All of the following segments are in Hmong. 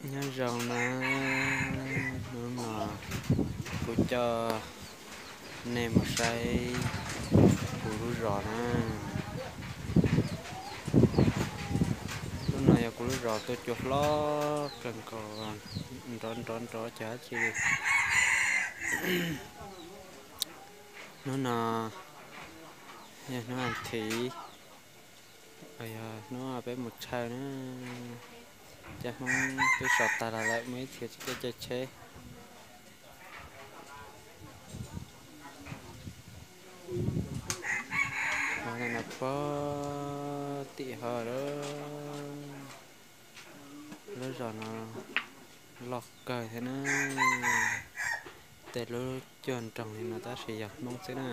Nyob zoo na, hnub no kuv coj nej mus saib kuv lub zos na. Lub no yog kuv lub zos, tua cua hlob kawg nkaus, nrov nrov nrov ces dab tsi li. Hnub no yog hnub a thiv, yog hnub peb mus chaw na, cov Hmoob twb so tas los lawm, muaj ib txhia tsis caij tsheb. Ua no pog tim ho lawm. Lub zos no loj kawg thiab na, tej lub cuag nroog li no tab sis yog Hmoob xwb na.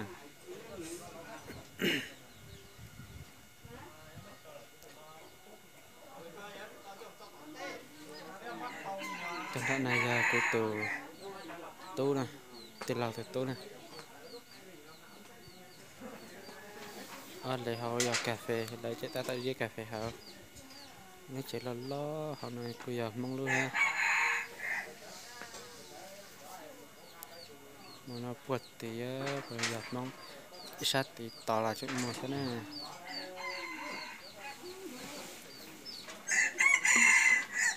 Tus nram no yog kuv tus tub na, tij laug tus tub na. Ob leeg hauv yog kas fes, lawv cov tab tom ziab kas fes hauv. Lub tsev loj loj hauv no kuj yog Hmoob lub thiab. Mus no puag tid yog Hmoob, sab tid tod los tseem muaj thiab na.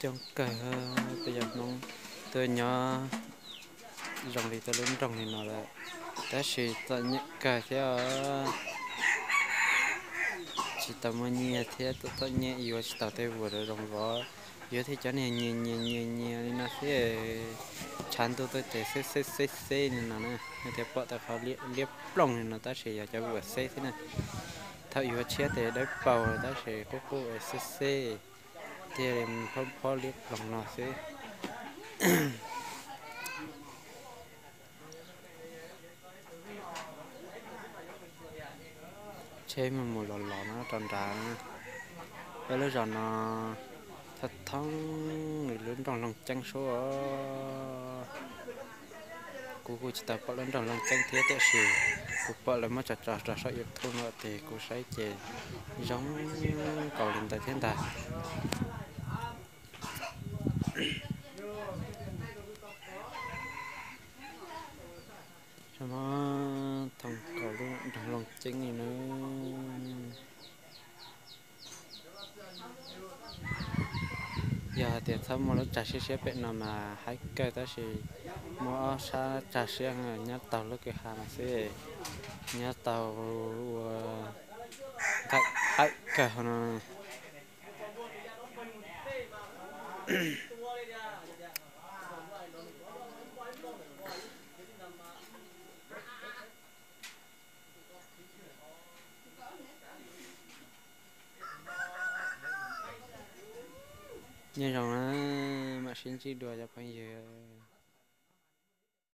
Coob kawg, peb yog Hmoob tuaj nyob zoo li tuaj lub nroog li no lawm, tab sis txom nyem kawg thiab. Tsis tau muaj nyiaj thiab txom nyem, yuav tsis tau tej vuas zoo vov, yuav thiab cov niag nyias nyias nyias nyias li no xwb. Tshav ntuj tuaj ces xeb xeb xeb xeb li no na, thiaj pom tau qhov liab ploog li no tab sis yog cov vuas xeb xwb na. Thaum yuav tshiab ces dawb paug tab sis qub qub xeb xeb, thiaj li phob phob liab ploog no xwb. Tsheb mus mus los los no rau nrad. Peb lub zos no thoob thoob li lub nroog Looj Ceeb suab. Kuv kuj tsis tau pom lub nroog Looj Ceeb thiab tiam sis kuv pom lawv muab tso tso rau saum YouTube no ces kuv saib ces zoo nkaus li ntawd thiab ntag. Muab thoob nkaus lub nroog Looj Ceeb li na. Yog hais tias txhob muaj lub tsag siab siab pem no mas haib kawg tab sis muaj ob sab tsag siab nyob taug lub kwj ha no xwb, nyob taug ua nqaim haib kawg no. Nyob zoo na, mam sib ntsib dua cov phooj ywg.